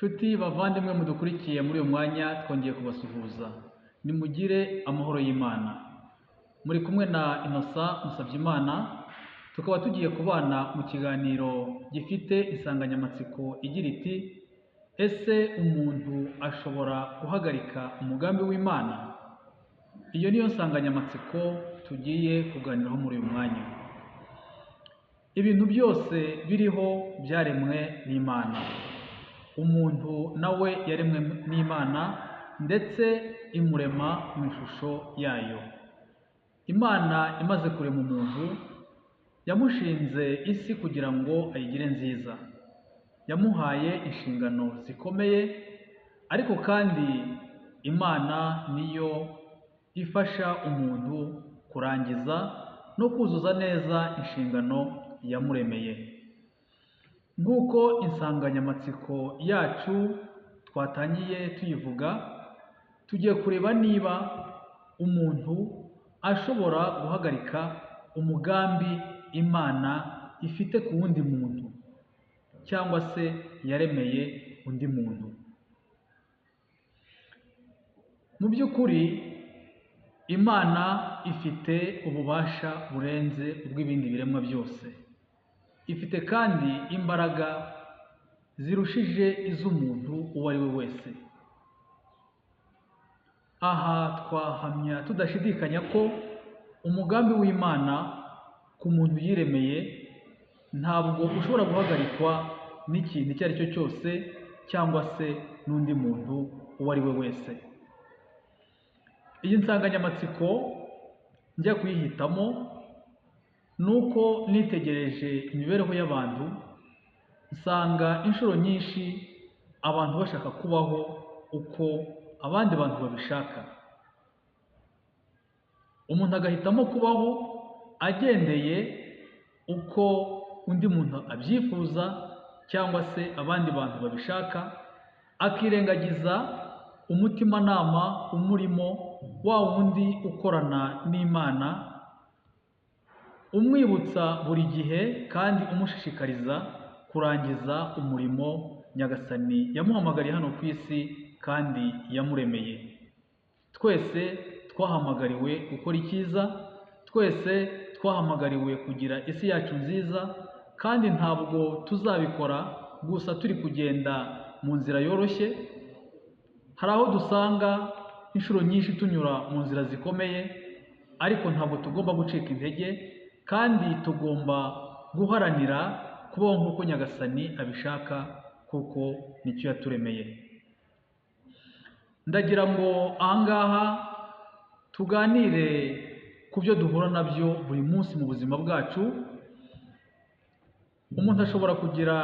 Nshuti bavandimwe mudukurikiye muri uyu mwanya, twongeye kubasuhuza. Nimugire amahoro y'Imana. Muri kumwe na Innocent Musabyimana, tukaba tugiye kubana mu kiganiro gifite insanganyamatsiko igira iti: "Ese umuntu ashobora guhagarika umugambi w'Imana?" Iyo niyo nsanganyamatsiko tugiye kuganiraho muri uyu mwanya. Ibintu byose biriho byaremwe n'Imana. Umuntu nawe yaremwe n'Imana, ndetse imurema mu ishusho yayo. Imana imaze kurema umuntu, yamushinze isi kugira ngo ayigire nziza. Yamuhaye inshingano zikomeye, ariko kandi Imana niyo ifasha umuntu kurangiza no kuzuza neza inshingano yamuremeye. Nk'uko insanganyamatsiko yacu twatangiye tuyivuga, tugiye kureba niba umuntu ashobora guhagarika umugambi Imana ifite ku wundi muntu cyangwa se yaremeye undi muntu. Mu by'ukuri Imana ifite ububasha burenze ubw'ibindi biremwa byose. Ifite kandi imbaraga zirushije iz'umuntu uwo ari we wese. Aha twahamya tudashidikanya ko umugambi w'Imana ku muntu yiremeye ntabwo ushobora guhagarikwa n'ikintu icyo ari cyo cyose cyangwa se n'undi muntu uwo ari we wese. Iyi nsanganyamatsiko njya kuyihitamo ni uko nitegereje imibereho y'abantu, nsanga inshuro nyinshi abantu bashaka kubaho uko abandi bantu babishaka. Umuntu agahitamo kubaho agendeye uko undi muntu abyifuza cyangwa se abandi bantu babishaka, akirengagiza umutimanama umurimo, wa wundi ukorana n'Imana, umwibutsa buri gihe kandi umushishikariza kurangiza umurimo Nyagasani yamuhamagariye hano ku isi kandi yamuremeye. Twese twahamagariwe gukora icyiza, twese twahamagariwe kugira isi yacu nziza, kandi ntabwo tuzabikora gusa turi kugenda mu nzira yoroshye. Hari aho dusanga inshuro nyinshi tunyura mu nzira zikomeye, ariko ntabwo tugomba gucika intege, kandi tugomba guharanira kubaho nk'uko Nyagasani abishaka, kuko nicyo yaturemeye. Ndagira ngo ahangaha tuganire ku byo duhura nabyo buri munsi mu buzima bwacu. Umuntu ashobora kugira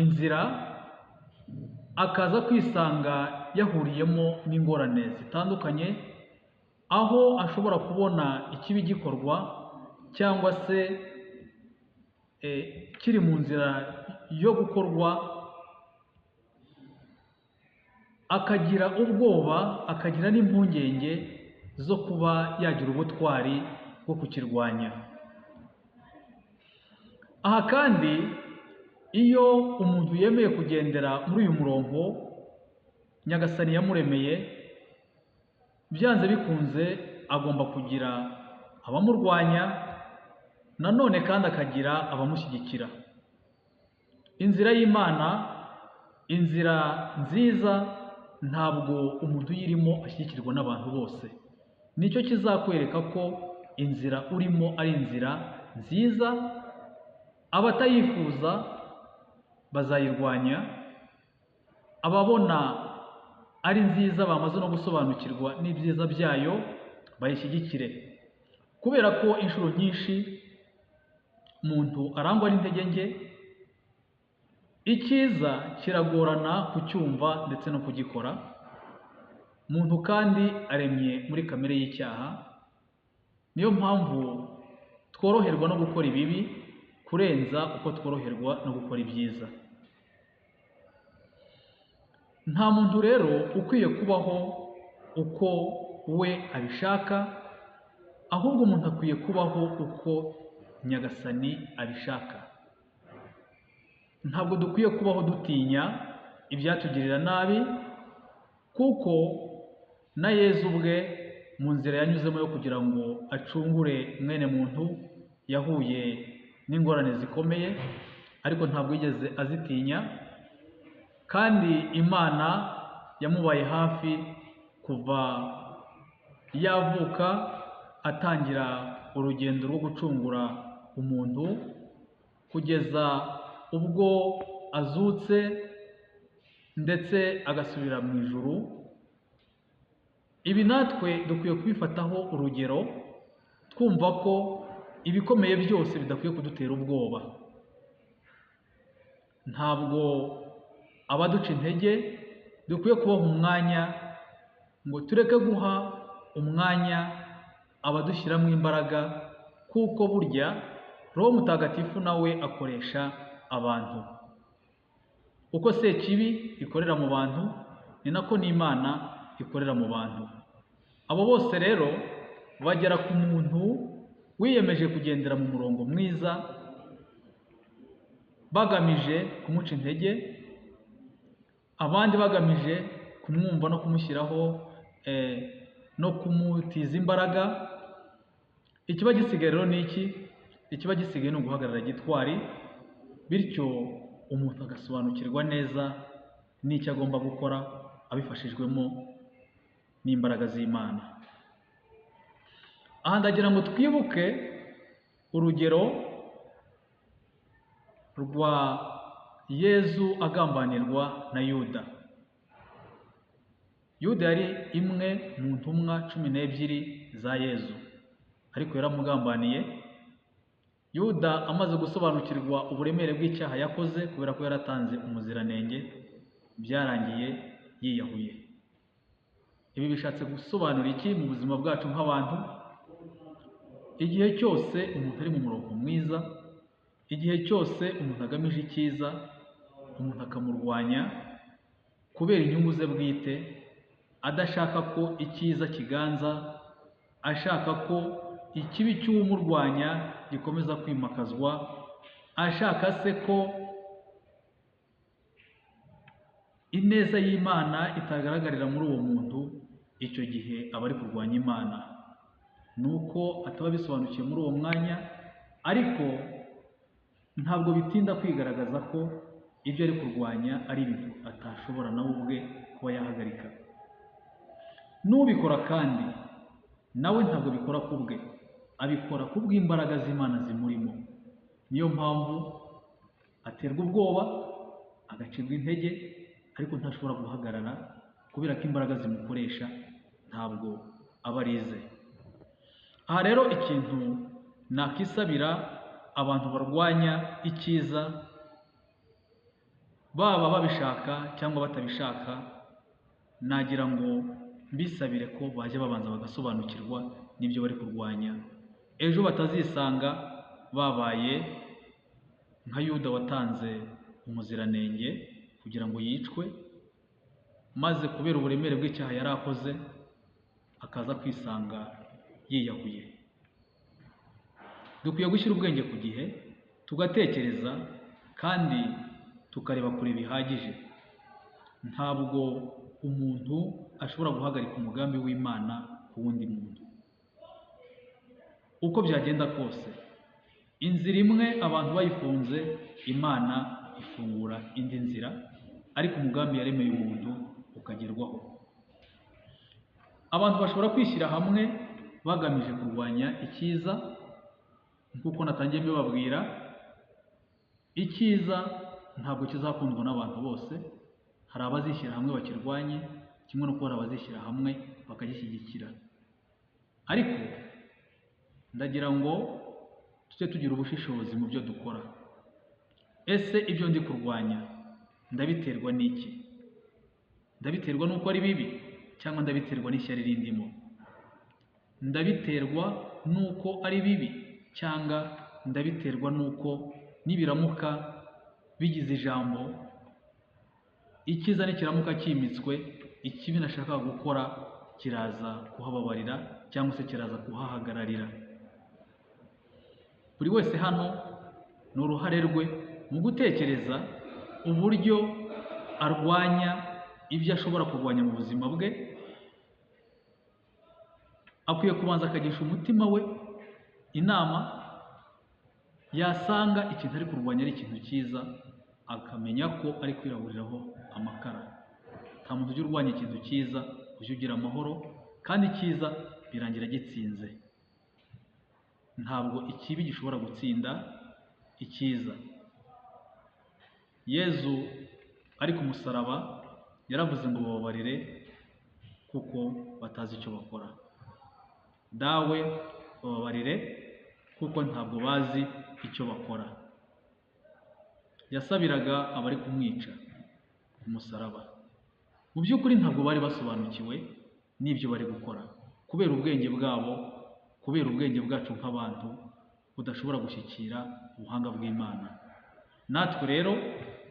inzira akaza kwisanga yahuriyemo n'ingorane zitandukanye, aho ashobora kubona ikibi gikorwa cyangwa se kiri mu nzira yo gukorwa, akagira ubwoba, akagira n'impungenge zo kuba yagira ubutwari bwo kukirwanya. Aha kandi iyo umuntu yemeye kugendera muri uyu murongo Nyagasani yamuremeye, byanze bikunze agomba kugira abamurwanya, nanone kandi akagira abamushyigikira. Inzira y'Imana, inzira nziza, ntabwo umuntu uyirimo ashyigikirwa n'abantu bose. Nicyo kizakwereka ko inzira urimo ari inzira nziza. Abatayifuza bazayirwanya, ababona ari nziza bamaze no gusobanukirwa n'ibyiza byayo bayishyigikire. Kubera ko inshuro nyinshi umuntu arangwa n'intege nke, icyiza kiragorana kucyumva ndetse no kugikora. Umuntu kandi aremye muri kamere y'icyaha, niyo mpamvu tworoherwa no gukora ibibi kurenza uko tworoherwa no gukora ibyiza. Nta muntu rero ukwiye kubaho uko we abishaka, ahubwo umuntu akwiye kubaho uko Nyagasani abishaka. Ntabwo dukwiye kubaho dutinya ibyatugirira nabi, kuko na Yezu ubwe mu nzira yanyuzemo yo kugira ngo acungure mwene muntu yahuye n'ingorane zikomeye, ariko ntabwo yigeze azitinya, kandi Imana yamubaye hafi kuva yavuka atangira urugendo rwo gucungura umuntu kugeza ubwo azutse ndetse agasubira mu ijuru. Ibi natwe dukwiye kubifataho urugero, twumva ko ibikomeye byose bidakwiye kudutera ubwoba. Ntabwo abaduca intege dukwiye kubaha umwanya, ngo tureke guha umwanya abadushyiramo imbaraga, kuko burya Roho Mutagatifu nawe akoresha abantu. Uko Sekibi ikorera mu bantu, ni nako n'Imana ikorera mu bantu. Abo bose rero bagera ku muntu wiyemeje kugendera mu murongo mwiza, bagamije kumuca intege, abandi bagamije kumwumva no kumushyiraho no kumutiza imbaraga. Ikiba gisigaye rero ni iki? Ikiba gisigaye ni uguhagarara gitwari, bityo umuntu agasobanukirwa neza n'icyo agomba gukora abifashijwemo n'imbaraga z'Imana. Aha ndagira ngo twibuke urugero rwa Yezu agambanirwa na Yuda. Yuda yari imwe mu ntumwa 12 za Yezu, ariko yaramugambaniye. Yuda amaze gusobanukirwa uburemere bw'icyaha yakoze, kubera ko yaratanze umuziranenge, byarangiye yiyahuye. Ibi bishatse gusobanura iki mu buzima bwacu nk'abantu? Igihe cyose umuntu ari mu murongo mwiza, igihe cyose umuntu agamije icyiza, umuntu akamurwanya kubera inyungu ze bwite, adashaka ko icyiza kiganza, ashaka ko ikibi cy'umurwanya gikomeza kwimakazwa, ashaka se ko ineza y'Imana itagaragarira muri uwo muntu, icyo gihe aba ari kurwanya Imana. Nuko ataba abisobanukiwe muri uwo mwanya, ariko ntabwo bitinda kwigaragaza ko ibyo ari kurwanya ari ibintu atashobora nawe ubwe kuba yahagarika. N'ubikora kandi nawe ntabwo abikora ku bwe, abikora ku bw'imbaraga z'Imana zimurimo. Niyo mpamvu aterwa ubwoba, agacibwa intege, ariko ntashobora guhagarara kubera ko imbaraga zimukoresha ntabwo aba arize. Aha rero ikintu nakisabira abantu barwanya icyiza, baba babishaka cyangwa batabishaka, nagira ngo mbisabire ko bajya babanza bagasobanukirwa n'ibyo bari kurwanya, ejo batazisanga babaye nka Yuda watanze umuziranenge kugira ngo yicwe, maze kubera uburemere bw'icyaha yari akoze akaza kwisanga yiyahuye. Dukwiye gushyira ubwenge ku gihe, tugatekereza kandi tukareba kure bihagije. Ntabwo umuntu ashobora guhagarika umugambi w'Imana ku wundi muntu. Uko byagenda kose, inzira imwe abantu bayifunze, Imana ifungura indi nzira, ariko umugambi yaremeye umuntu ukagerwaho. Abantu bashobora kwishyira hamwe bagamije kurwanya icyiza, nk'uko natangiye mbibabwira, icyiza ntabwo kizakundwa n'abantu bose. Hari abazishyira hamwe bakirwanye, kimwe no hari abazishyira hamwe bakagishyigikira. Ariko ndagira ngo tujye tugira ubushishozi mu byo dukora. Ese ibyo ndi kurwanya ndabiterwa n'iki? Ndabiterwa n'uko ari bibi, cyangwa ndabiterwa n'ishyari rindimo? Ndabiterwa n'uko ari bibi, cyangwa ndabiterwa n'uko nibiramuka bigize ijambo, icyiza nikiramuka cyimitswe, ikibi nashakaga gukora kiraza kuhababarira cyangwa se kiraza kuhahagararira. Buri wese hano ni uruhare rwe mu gutekereza uburyo arwanya ibyo ashobora kurwanya mu buzima bwe, akwiye kubanza akagisha umutima we inama, yasanga ikintu ari kurwanya ari ikintu cyiza, akamenya ko ari kwirahuriraho amakara. Nta muntu ujya urwanya ikintu cyiza ujya ugira amahoro, kandi icyiza birangira gitsinze. Ntabwo ikibi gishobora gutsinda icyiza. Yezu ari ku musaraba yaravuze ngo bababarire kuko batazi icyo bakora. Dawe bababarire kuko ntabwo bazi icyo bakora. Yasabiraga abari kumwica ku musaraba. Mu by'ukuri ntabwo bari basobanukiwe n'ibyo bari gukora, kubera ubwenge bwabo, kubera ubwenge bwacu nk'abantu budashobora gushyikira ubuhanga bw'Imana. Natwe rero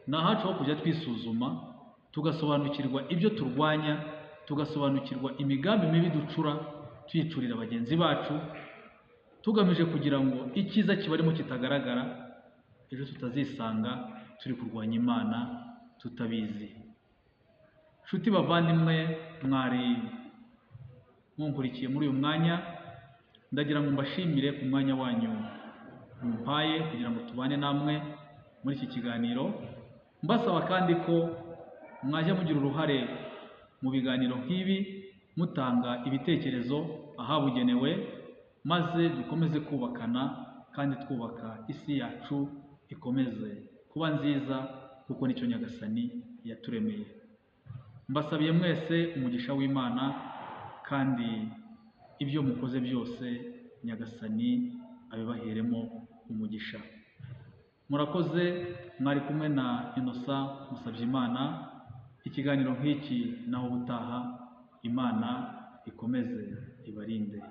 ni ahacu ho kujya twisuzuma, tugasobanukirwa ibyo turwanya, tugasobanukirwa imigambi mibi ducura tuyicurira bagenzi bacu, tugamije kugira ngo icyiza kibarimo kitagaragara, ejo tutazisanga turi kurwanya Imana tutabizi. Nshuti bavandimwe, mwari munkurikiye muri uyu mwanya, ndagira ngo mbashimire ku mwanya wanyu mumpaye kugira ngo tubane namwe muri iki kiganiro, mbasaba kandi ko mwajya mugira uruhare mu biganiro nk'ibi, mutanga ibitekerezo ahabugenewe, maze dukomeze kubakana kandi twubaka isi yacu ikomeze kuba nziza, kuko nicyo Nyagasani yaturemeye. Mbasabiye mwese umugisha w'Imana, kandi ibyo mukoze byose Nyagasani abibaheremo umugisha. Murakoze, mwari kumwe na Innocent Musabyimana. Ikiganiro nk'iki naho ubutaha, Imana ikomeze ibarinde.